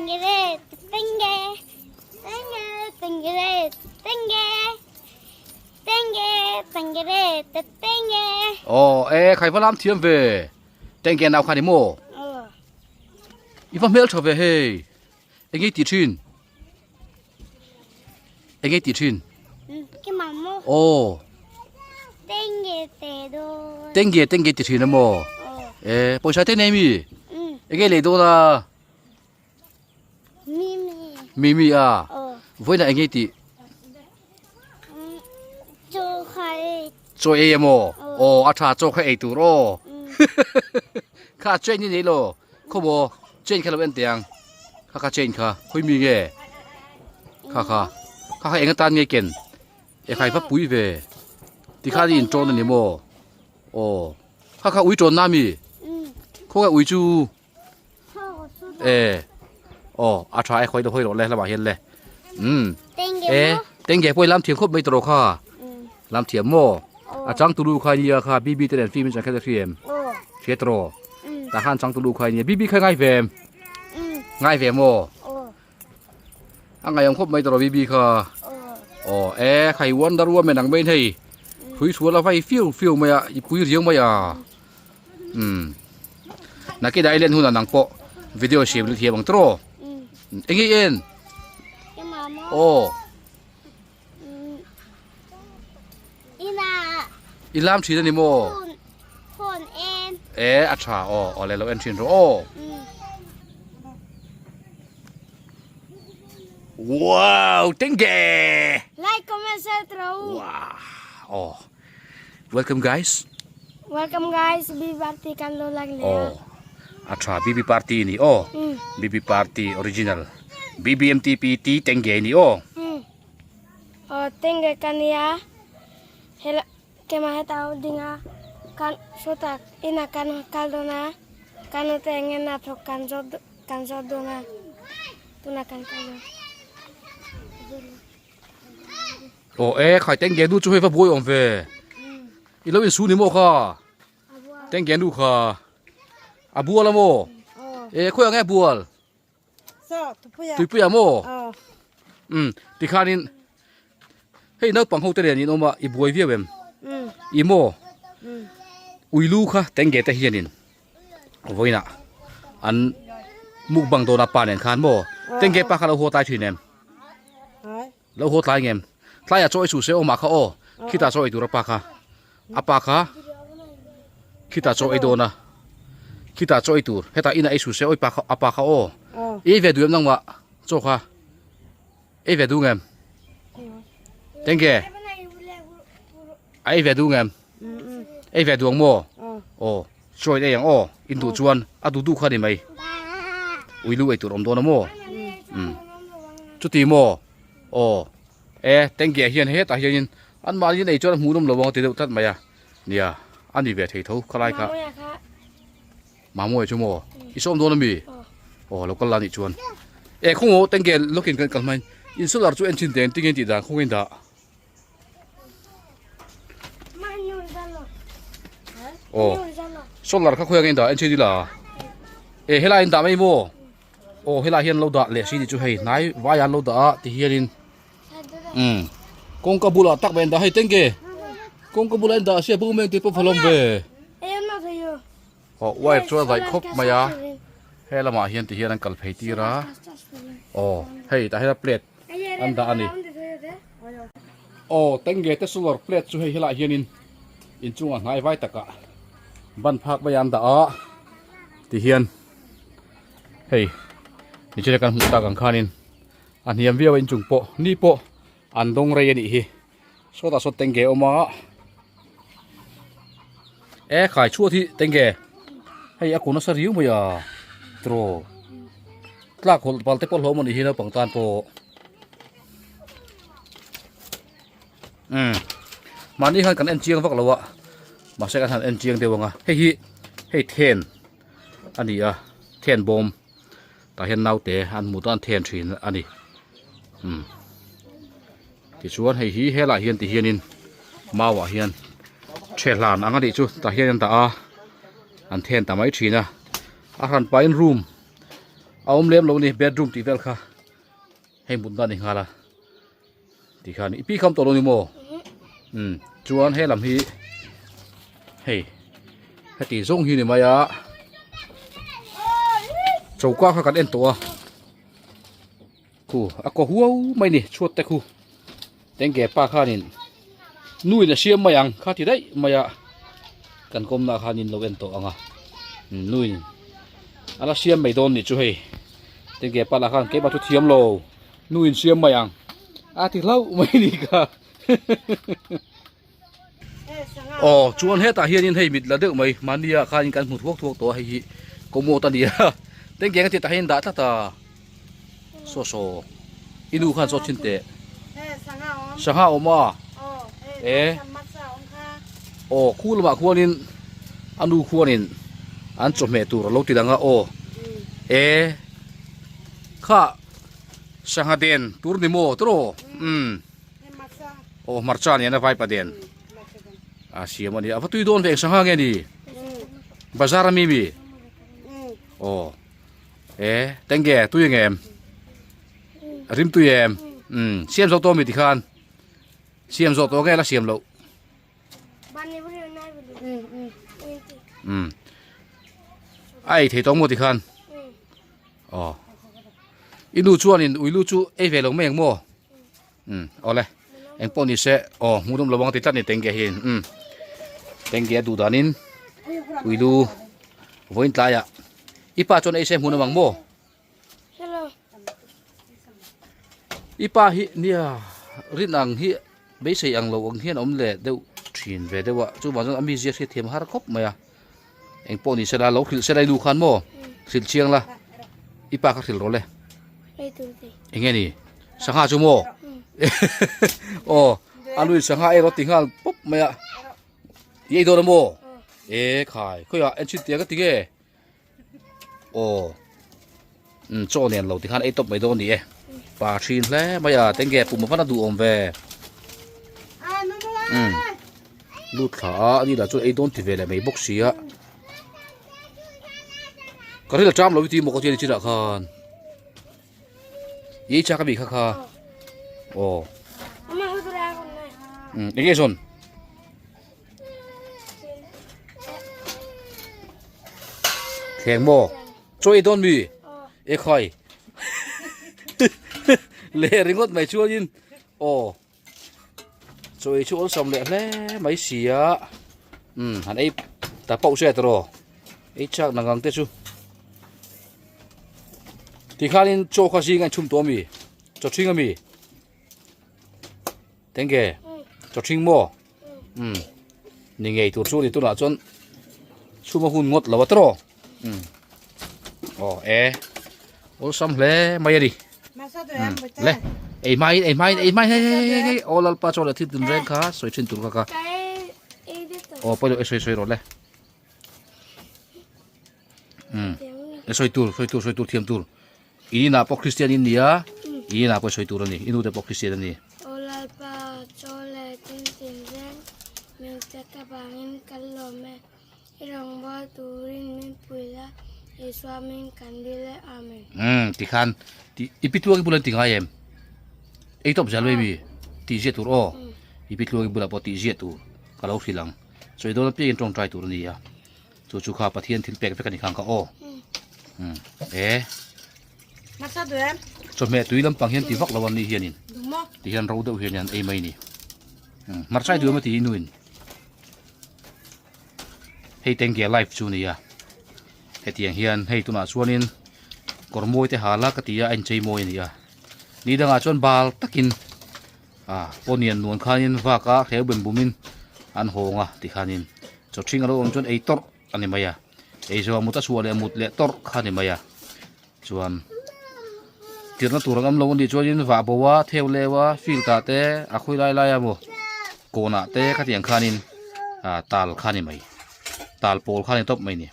Tengere tenge tenge tengere tenge tenge tengere tenge. Oh e khai va lam thiam ve tenge nau kha ni maw i va hmel tha ve hei enge ti thin enge ti thin Ke mamu oh tenge te do. Tenge tenge ti thin amaw e pawisa te nei mi enge lei dawn a Mimi. Mimi a vawiin ah enge tih Chaw kha ei. Chaw ei amaw aw a tha chaw kha ei tur aw kha chain hi nei lo khaw maw chain kha lo en teh ang kha kha chain kha khawi mi nge kha kha kha kha eng atan nge ken e khai va pui ve tikhan i intawn a ni maw aw kha kha ui tawn na mi khaw nge ui chu. E aw a tha e khawi hawi rawh le lamah hian le umm e tenge pawh i lam thiam khawp mai tawh kha lam thiam maw a chang tulu kha nia kha bb te nen film in chang kha hria em hria tawh tah khan chang tulu kha nia bb kha ngai ve em ngai ve maw a ngaihawm khawp mai tawh bb kha aw e khai wonder woman ang mai in hei hrui sual a vai fiu fiu mai a i pui riau mai a. Umm nakina i len hunah nang pawh video siam la thiam ang tawh eng nge i en aw i lam thin a ni maw e a tha aw aw le lo en thin rawh aw wow tenge like comment share tro wow aw Welcome guys. Welcome guys, BB party kan lo lang le. Oh. A tha BB party ni oh. Mm. BB party original. BBMTPT tenge ni oh. Mm. Oh tenge kania. Hela kema heta dinga kan sota ina kan kaldona kan tenge na thok kan jod kan jodona tuna kan kaldo. Aw e khai tengge nu chu hei va buai awm ve i lo insu ni maw kha tengge nu kha a bual a maw e khawi ang e a bual tuipui ah maw um tikhanin hei naupang ho te nen in awm a i buai viau em i maw ui lu kha tengge te hianin vawiinah an mukbang dawna pa nen khan maw tengge pa kha lo haw tlai thin em. Lo haw tlai ngem. Tlaiah chaw ei suh se awmah kha aw. Khitah chaw ei tur a pa kha. A pa kha khitah chaw ei dawn a. Khitah chaw ei tur. Hetah inah ei suh se awi pa kha a pa kha aw. I ei ve duh em nangmah chaw kha. Ei ve duh ngem. Tengge. A ei ve duh ngem. Ei ve duh ang maw? Aw. Chaw in ei ang aw. In duh chuan a duh duh kha a ni mai. Ui lu ei tur awm dawn a maw? Umm. Chuti maw? Aw. E, tengge hian hetah hianin anmahni in ei chuan a hmuhnawm lo ang ti deuh tlat mai a. Nia, a ni ve thei tho khalai kha. Mamawia chu maw? I sawm dawn ami? Aw, lo kal la nih chuan. E, khawngaw tengge lawkin kan kal hmain in solar chu en chin teh engtin nge tih dan khawngaw in dah. Aw solar kha khawiah nge in dah en chhin ila e helai in dah mai maw aw helai hian lo dah leh si tih chu hei hnai vai ah an lo dah a ti hianin umm kawngka bulah tak mai an dah hei tengge kawngka bulah an dah sia bawng mai ang tih pawh va lawm ve aw wire chu a daih khawp mai a he lamah hian ti hian an kal phei tir a aw hei tah hian a plate an dah a ni. Aw tengge te solar plate chu hei helaiah hianin inchungah hnai vai takah ban phak mai an dah a tihian hei nichina kan hmuh tak ang khanin a hniam viau a inchung pawh ni pawh an dawng rei a nih hi sawtah sawn tengge a awm a e khai chhuat hi tengge hei a kun nasa riau mai a tiraw. Tlak hawlh pal te pawh hlawm a nih hi naupang tan pawh. Umm mahni khan kan en chiang vak lo a mahse kan han en chiang deuh ang a hei hi hei then a ni a then bawm tah hian naute an hmuh tan then thin a ni umm tichuan hei hi helaiah hian ti hianin mau ah hian thehlan ang a nih chu tah hian an dah a an then ta mai thin a a hran pahin room. A awm lem lo a ni bedroom tih vel kha hei mutna a ni nghal a tikhan i pi kham tawh lo ni maw umm chuan he lam hi hei heti zawng hi ni mai a choka kha kan en tawh a khu a kaw huau mai ni chhuat te khu tengge pa khanin nuin a siam mai ang kha ti daih mai a kan kawmna khanin lo en tawh ang a nuin a la siam mai dawn nih chu hei tengge pa lah khan keimah chu thiam lo nuin siam mai ang a ti hlauh mai ni kha Aw chuan hetah hianin hei mit la deuh mai mahnia khanin kan hmu thuak thuak tawh a hei hi commode a ni a tengeng a ti tah hian dah tlat a saw saw i nu khan saw thin teh sangha awm a e aw khu lamah khuanin a nu khuanin an chawhmeh tur a lo ti lang a aw e kha sangha den tur ni maw tawh umm. Aw hmarcha nen a vaipa den a siam a ni a va tui dawn ve eng sangha nge ni bazar ami mi aw e tenge tui ang em rim tui em um siam zo tawh mi tikhan siam zawh tawh nge la siam loh um a ei thei tawh maw tikhan Aw. I nu chuanin ui lu chu ei ve lo mai ang maw? Um, awle. Eng pawh ni se, aw, hmuh nawm lo ang ti tlat ni tengge hian. Um. Tengge a duh danin ui lu vawiin tlaiah i pa chuan ei se hmuh nawm ang maw? Hello. I pa hi nia rin ang hi beisei ang lo ang hian awm leh deuh thin ve deuh a, chuvang chuan a mizia hriatthiam har khawp mai a. Eng pawh ni sela lo hrilh sela i nu khan maw hrilh chiang la i pa kha hrilh rawh le eng nge ni sangha chu maw aw a lui sangha erawh ti nghal pawp mai a i ei dawn a maw e khai khawiah en chhin tia ka ti nge aw um chaw nen lo ti khan ei tawp mai dawn ni e pa thin hle mai a tenge pum a van a duh awm ve um lut thla a ani lah chuan ei dawn ti ve leh mai bawk si a ka ril a ṭam lo i ti maw ka ti a ni chinah khan i ei chak a mi kha kha aw um eng nge zawn. Thleng maw? Chaw ei dawn mi? E khai. Le ringawt mai chuanin aw chaw ei chu awlsam leh hle mai si a. Um han ei ta pauh se tawh ei chak na ngang te chu. Tikhanin chaw kha zing a inchhum tawh ami? Chaw ṭhing ami? Tenge chaw ṭhing maw? Um ni ngei tur chu ni tunah chuan chhuma hun ngawt lo a tawh um aw e awlsam hle mai a ni um le ei hmain ei hmain ei hmain hei hei hei hei aw lalpa chaw leh thil tinreng kha sawi thin tur kha ka aw pawilo e sawi sawi rawh le um e sawi tur sawi tur sawi tur thiam tur I inah pawh Kristian in ni a, i inah pawh i sawi tur a ni, i nute pawh Kristian a ni. Aw Lalpa, chaw leh tin tin reng min pek avangin kan lawm e. I rawngbâwl turin min pui la, Isua min kan dil e. Amen. Umm tikhan ti i pi tluangi bulah an ti ngai em? Ei tawp zel mai mi? Tih ziah tur aw. I pi tluangi bulah pawh tih ziah tur ka lo hrilh ang. Sawi dawn apiangin tawngtai tur a ni a. Chu chu kha Pathian thil pek vek a ni khang kha aw. Um e. Chawhmeh tui lampang hian ti vak lo an ni hianin. Ti hian ro deuh hian an ei mai ni. Um hmarcha i duh emaw ti i nuin. Hei tengge life chu nia. Hetiang hian hei tunah chuanin kawr mawi te ha la ka ti a a inchei mawi a ni a. Ni dangah chuan bal takin a pawnian nuan khanin vak a hreu ben bumin an hawng a tikhanin chaw ṭhing a lo awm chuan ei tawrh a ni mai a ei zawh mut a chhuah leh mut leh tawrh kha a ni mai a chuan tirhna tur an awm lo a nih chuanin vah bo a theu leu a field ah te a khawi lai lai a maw kawnah te khatiang khanin ah tal kha a ni mai tal pawl kha a ni tawp mai a ni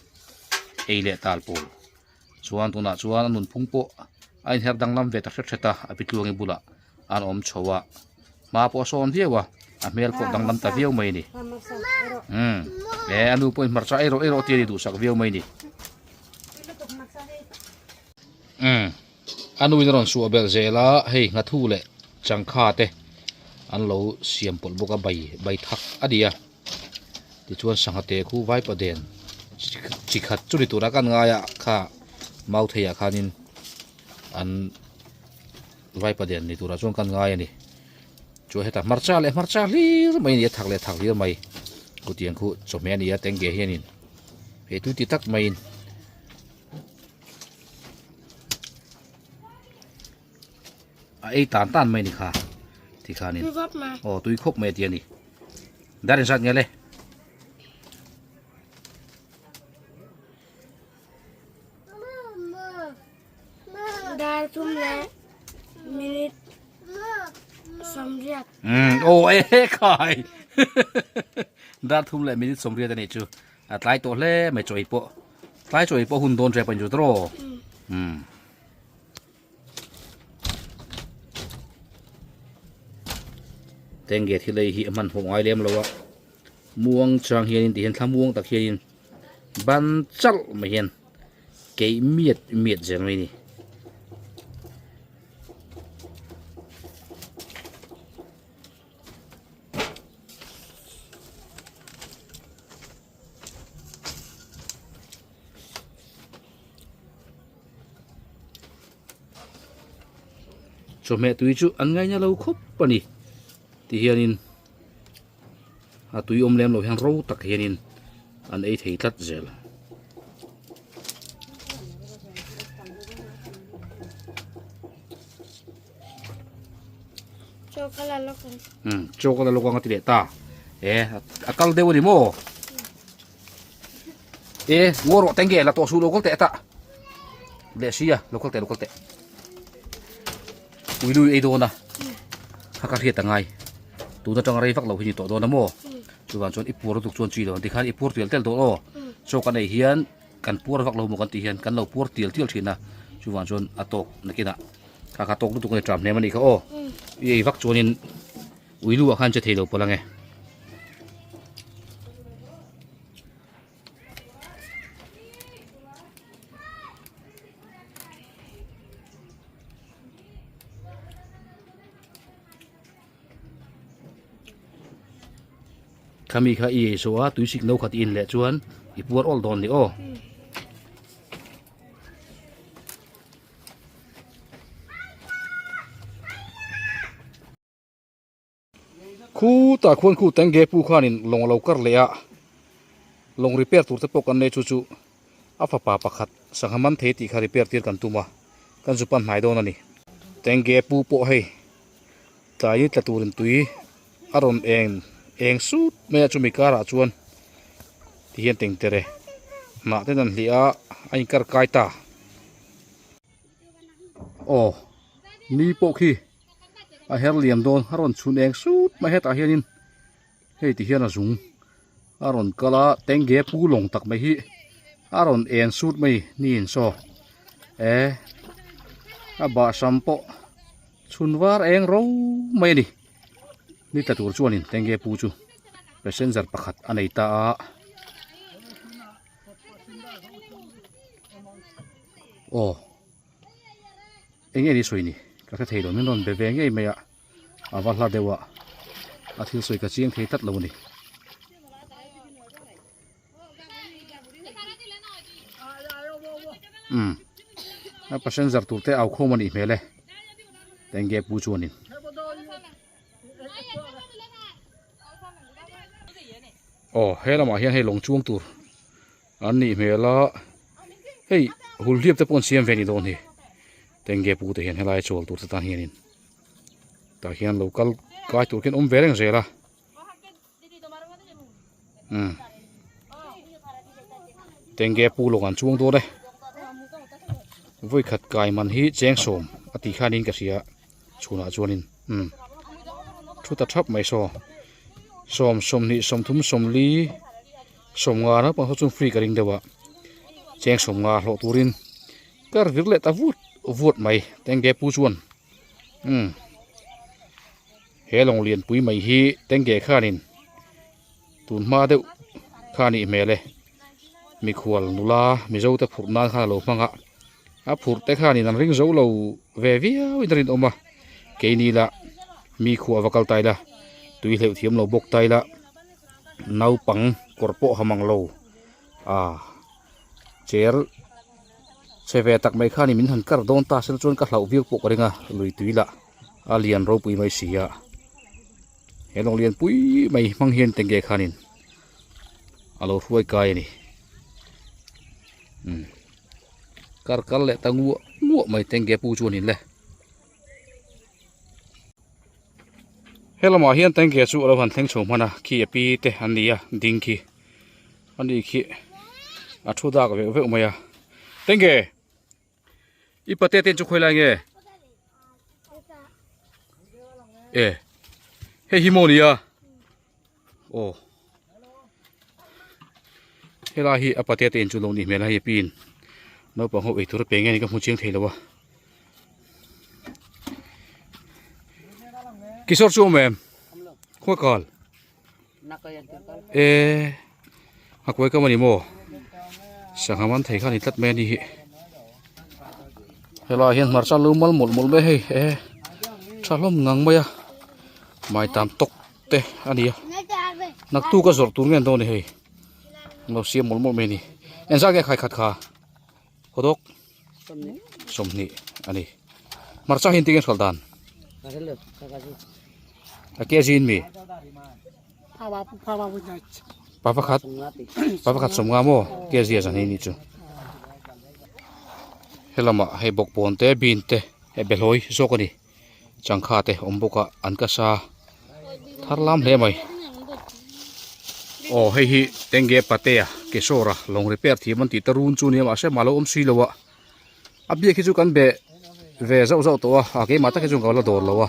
ei leh tal pawl. Chuan tunah chuan a nunphung pawh a inher danglam ve ta hret hret a, a pi tluangi bulah an awm chho a, hma pawh a sawn viau a, a hmel pawh danglam ta viau mai a ni. Umm e a nu pawhin hmarcha ei rawh ei rawh tih a ni duhsak viau mai a ni. Umm. A nuin a rawn suah belh zel a, hei nghathu leh changkha te an lo siam pawlh bawk a, bai bai thak a ni a. Tichuan sangha te khu vaipa den chi khat chu ni tura kan ngai a kha mau theiah khanin an vaipa den ni turah chuan kan ngai a ni. Chuan heta hmarcha leh hmarcha hlir mai a ni a, thak leh thak hlir mai kutiang khu chawhmeh a ni a tengge hianin hei tui ti tak maiin. A ei tan tan mai ni kha ti khanin aw tui khawp mai a ti a ni dar in zat nge le. Dar thum leh minute sawmriat. Aw e khai dar thum leh minute sawmriat a nih chu a tlai tawh hle mai chaw ei pawh tlai chaw ei pawh hun dawn rep a ni chu tawh umm. Tengge thil ei hi a hmanhmawh ngai lem lo a muang chang hianin ti hian thla muang tak hianin ban chalh mai hian keih miat miat zel mai a ni. Chawhmeh tui chu an ngaina lo khawp a ni ti hianin a tui awm lem lo hian ro tak hianin an ei thei tlat zel. Chaw ka la lawk ang. Um chaw ka la lawk ang a ti leh ta e a kal deuh a ni maw e ngaw rawh teng nge la tawh suh lo kal teh ta leh sia lo kal teh lo kal teh ui lui ei dawn a kha ka hriat a ngai tun atanga rei vak lo hi ni tawh dawn a maw chuvang chuan i puar lutuk chuan chi lo tikhan i puar tial tel dawn aw chaw kan ei hian kan puar vak lo maw kan tih hian kan lo puar tial tial thin a chuvang chuan a tawk nakinah kha kha tawk lutuk a ni tram hnem a nih kha aw i ei vak chuanin ui lu ah khan che thei lo pawlh ange. Khami kha i ei zawh a tuisik no khat i in leh chuan i puar awl dawn ni aw. Khutah khuan khu tengge pu khanin lawng a lo kar leh a, lawng repair tur te pawh kan nei chu chu a fapa pakhat sangha man thei tih kha repair tir kan tum a, kan zu pan hnai dawn a ni. Tengge pu pawh hei tlai ni tla turin tui a rawn eng eng sut mai a chumi karah chuan ti hian tengtere hnah ten an hliah a, a inkar kai ta. Aw ni pawh khi. a her liam dawn a rawn chhun eng sut mai hetah hianin hei ti hian a zung a rawn kal a tengge pu lawng tak mai hi a rawn en sut mai niin saw e a bahsam pawh chhun var eng ro mai a ni ni tla tur chuanin tengge pu chu passenger pakhat a nei ta a. Aw. Eng nge ni sawi ni? Ka hre thei lo, min rawn be ve ngei mai a, a va hla deuh a, a thil sawi ka chiang thei tlat lo a ni. Umm, a passenger tur te au khawm a nih hmel e, Tengge pu chuanin. Aw, he lamah hian hei lawng chuang tur an nih hmel a hei hul hliap te pawh an siam ve a ni dawn hi tengge pu te hian helai chawl tur te tan hianin tah hian lo kal kai tur khian awm ve reng zel a umm tengge pu lawng an chuang dawn e vawikhat kai man hi cheng sawm a tih khanin ka hria chhunah chuanin umm thu ta thap mai saw sawm sawmhnih sawmthum sawmli sawmnga naupang ho chuan free ka ring deuh a cheng sawmnga hlawh turin kar vir leh ta vut vut mai tengge pu chuan umm he lawng lianpui mai hi tengge khanin tun hma deuh kha a nih hmel e mikhual nula mizo te phurh nan khan a lo hmang a. A phurh te khanin an ring zo lo ve viau in a rinawm a, keini lah mi khuah va kal ta ila, tui hleuh thiam lo bawk ta ila, naupang kawr pawh ha mang lo a chair chhe ve tak mai khanin min han kar dawn ta se chuan ka hlauh viau pawh ka ring a, lui tui lah a lian ropui mai si a, he lawng lian pui mai hmang hian tenge khanin a lo hruai kai a ni. Umm kar kal leh ta nguah nguah mai tenge pu chuan in le helamah hian tenge chu alo han thleng chho hman a khi a pi te an ni a ding khi ani khi a thu dak veuh veuh mai a tenge i pate ten chu khawi lai nge e hei hi maw nia Aw helai hi a patea te in chu lo nih hmel a hei pin naupang ho eitur a pe nge ni ka hmu chiang thei lo a kisawr chu awm em khaw kal e a kuai ka mani maw sangha man thei kha ni tlat mai a ni hi helai hian hmarcha lo mal mawlh mawlh mai hei e tha hlawm ngang mai a maitam tawk te a ni a naktuk a zawrh tur nge an dawn a ni hei an lo siam mawlh mawlh mai a ni engzat nge khai khat kha hawdawk sawmhnih a ni hmarcha hi engtin nge hralh dan a kg in mi pa pakhat pa pakhat sawmnga maw kg a zan hi ni chu helamah hei bawkbawn te bean te hei behlawi zawk a ni. Changkha te awm bawk a an ka sa thar lam hle mai aw hei hi tenge patea keshawra lawng repair thiam an tih ta run chu nia mahse mah lo awm si lo a a biak hi chu kan be ve zauh zauh tawh a a keimah tak hi chuan ka la dawr lo a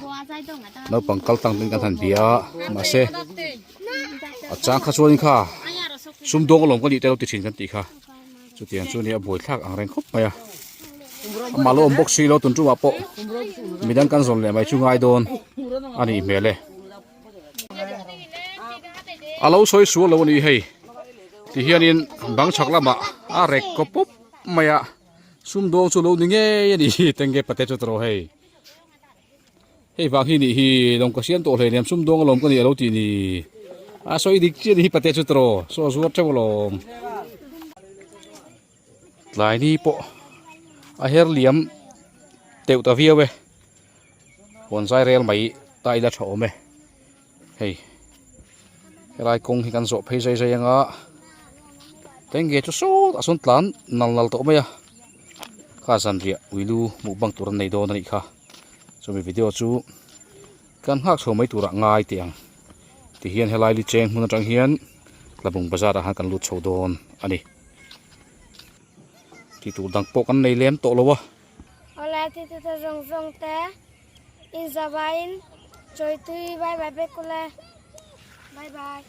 naupang kal tang ten kan han bia a mahse a chang kha chuanin kha sumdawng alawm ka nih te lo ti thin kan tih kha. Chutiang chu nia buaithlak ang reng khawp mai a amah lo awm bawk si lo tun tumah pawh midang kan zawn leh mai chu ngai dawn a nih hmel e a lo sawi sual lo a ni hei ti hianin bang chhak lamah a rek kaw pawp mai a sumdawng chu lo ni ngei a ni tenge pate chu tawh hei hei vang hi nih hi lawng ka siam tawh hleinem sumdawng alawm ka nih alo tih ni a sawi dik chiah a ni hi pate chu tawh saw zuar teuh alawm tlai ni pawh a her liam teuh ta viau e huan zai rel mai ta ila tha awm e hei helai kawng hi kan zawh phei zai zai anga tenge chu sawt a sawn tlan nal nal tawh mai a kha zanriah uilu hmuh bang tur an nei dawn a nih kha chumi video chu kan nghak chho mai turah ngai teh ang tihian helai li cheng hmun atang hian tlabung bazar ah khan kan lut chho dawn a ni tih tur dang pawh kan nei lem tawh lo a. Awle ti tu te zawng zawng te in zavain chawi tui bye bye vek ule bye bye.